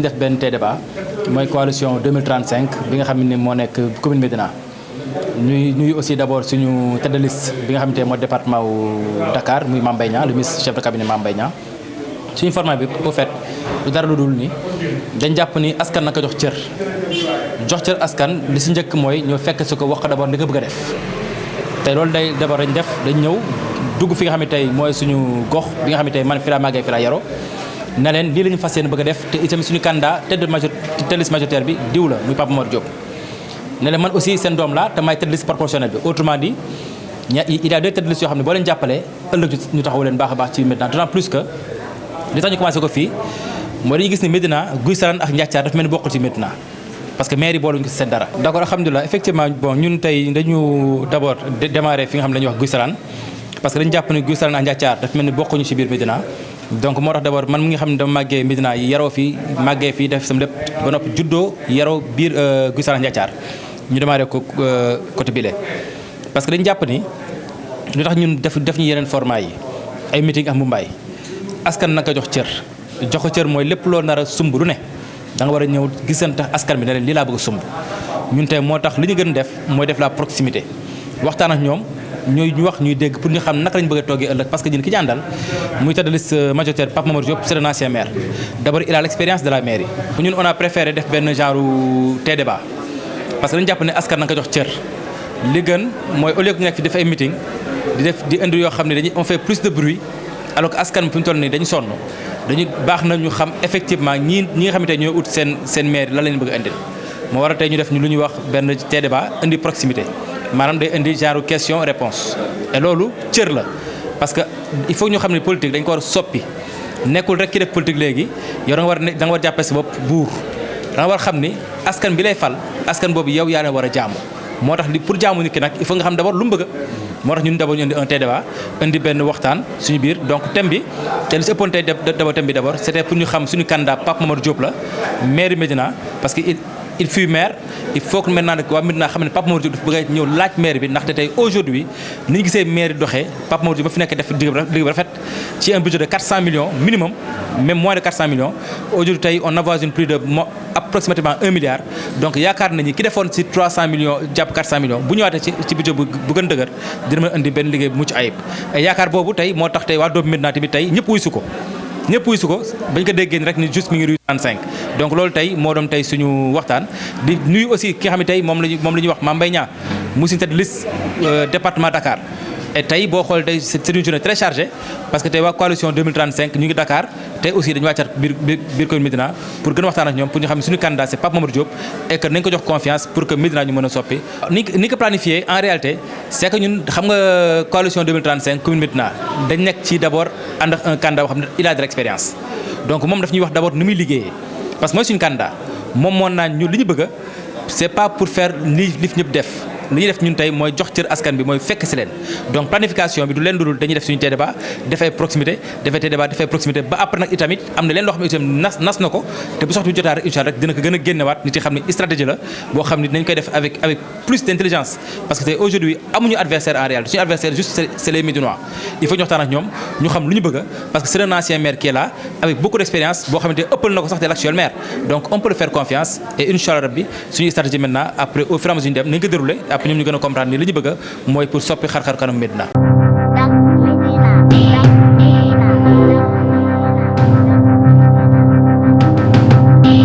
def benn tey débat mooy coalition 2035 bi nga xam ne moo nekk commune Médina ñuy aussi d'abord suñu tête de liste bi nga xamante ne mooy département wu Dakar muy Mame Mbaye Niang le ministre chef de cabinet Mame Mbaye Niang suñu format bi au fait du dara lu dul ni dañ jàpp ni askan na ko jox cër askan li si njëkk mooy ñoo fekk su ko wax ko d'abord li nga bëgg a def tey loolu day d'abord dañ ñëw dugg fi nga xam ne tey mooy suñu gox bi nga xam ne tey man fi laa màggee fi laa yaroo na leen lii la ñu fas yéene bëgg a def te itam suñu candidat tête de liste majoritaire bi diw la muy Pape Momar Diop ne leen man aussi seen doom la te maay tête de liste proportionnelle bi autrement dit il y a deux têtes de liste yoo xam ne boo leen jàppalee ëllëg ñu taxaw leen baax a baax ci Médina d'autant plus que li tax ñu commencé ko fii mooy dañuy gis ne Médina Guy Sarane ak Ndiathiar dafa mel ni bokkul ci Médina parce que mairie booluñu ko seen dara d'accord alhamdulilah effectivement bon ñun tey dañu d'abord démarrer fi nga xam ne la ñuy wax Guy Sarane parce que dañu jàpp ne Guy Sarane ak Ndiathiar dafa mel ni bokkuñu ci biir Médina donc moo tax d'abord man mi nga xam ne dama màggee Médina yaroo fii màggee fii def sam lépp ba noppi juddoo yaroo biir Guy Sarane Ndiathiar ñu démarrer ko côté bile parce que dañu jàpp ni lu tax ñun def ñu yeneen format yi ay meeting ak mbumbaay askan naka jox ko cër mooy lépp loo nar a sumb lu ne da nga war a ñëw gisante askan bi ne leen lii laa bëgg a sumb ñun tey moo tax li ñu gën a def mooy def la proximité waxtaan ak ñoom ñu wax ñuy dégg pour ñu xam naka lañu bëgg a toogee ëllëg parce que ñun ki ñu àndal muy tête de liste majoritaire Pape Momar Diop c'est un ancien maire d'abord il a l'expérience de la mairie ñun on a préféré def benn genre tey débat parce que dañu jàpp ne askan na ko jox cër li gën mooy au lieu que ñu nekk fi def ay meeting di indi yoo xam ne dañuy on fait plus de bruit alors que askan fi ñu toll nii dañu sonn dañu baax na ñu xam effectivement ñi nga xam ne ñooy ut seen maire lan lañu bëgg a indil moo war a tey ñu def ñu lu ñuy wax benn tey débat indi proximité maanaam day indi genre question réponse et loolu cër la parce que il faut ñu xam ne politique dañ ko war a soppi nekkul rek ki def politique léegi yow da nga war jàppee sa bopp buur da nga war xam ni askan bi lay fal askan boobu yow yaa leen war a jaamu moo tax pour jaamu nit ki nag il faut nga xam d'abord lu mu bëgg moo tax ñun d'abord ñu indi un tey débat indi benn waxtaan suñu biir donc thème bi te li si ëppoon tey thème bi d'abord c'était pour ñu xam suñu candidat Pape Momar Diop la maire Médina parce que il fut maire il faut que maintenant nag waa Médina xam ne Pape Momar Diop dafa bëgg a ñëw laaj maire bi ndaxte tey aujourd'hui ni ñu gisee maire doxee Pape Momar Diop ba fi nekk def liggéey bu rafet ci un budget de 400 millions minimum même moins de 400 millions aujourd'hui tey on avoisine plus de approximativement 1 milliard donc yaakaar nañu ki defoon ci 300 millions jàpp 400 millions bu ñëwaatee ci budget bu gën dëgër dina mën a indi benn liggéey bu mucc ayib yaakaar boobu tey moo tax tey waa doomu Médina tamit tey ñëpp wuy su ko bañ ko déggee rek ni juste mi ngi rue 35 donc loolu tey moo doon tey suñu waxtaan di nuyu aussi ki nga xam ne tey moom la ñuy wax Mame Mbaye Niang mu si tête de liste département Dakar et tey boo xool tey c'est une journée très chargée parce que tey waa coalition 2035 ñu ngi Dakar tey aussi dañu wàccaat biir commune Médina pour gën a waxtaan ak ñoom pour ñu xam ne suñu candidat c'est Pape Momar Diop et que nañ ko jox confiance pour que Médina ñu mën a soppi ni ko planifié en réalité c'est que ñun xam nga coalition 2035 commune Médina dañ nekk ci d'abord ànd ak un candidat boo xam ne il a de l'expérience donc moom daf ñuy wax d'abord nu muy liggéeyee parce que mooy suñu candidat moom moo naan ñu li ñu bëgg c'est pas pour faire li fi ñëpp def li ñuy def ñun tey mooy jox cër askan bi mooy fekk si leen donc planification bi du leen dudul dañuy def suñu tey débat dafay proximité ba après nag itamit am na leen loo xam ne itam nas na ko te bu soxla bu jotaa rek incha allah rek dina ko gën a génnewaat nit yi xam ne stratégie la boo xam ne dinañ koy def avec plus d'intelligence parce que tey aujourd'hui amuñu adversaire en réalité suñu adversaire juste c'est les Médinois il faut ñu waxtaan ak ñoom ñu xam lu ñu bëgg parce que c'est un ancien maire qui est là avec beaucoup d'expérience boo xamante ëppal na ko sax te l'actuel maire donc on peut le faire confiance et incha allah rabbi suñuy stratégie maintenant après au fur et à mesure ñu dem nañ ko dérouler après ñoom ñu gën a comprendre ni li ñu bëgg mooy pour soppi xar-xar kanam Médina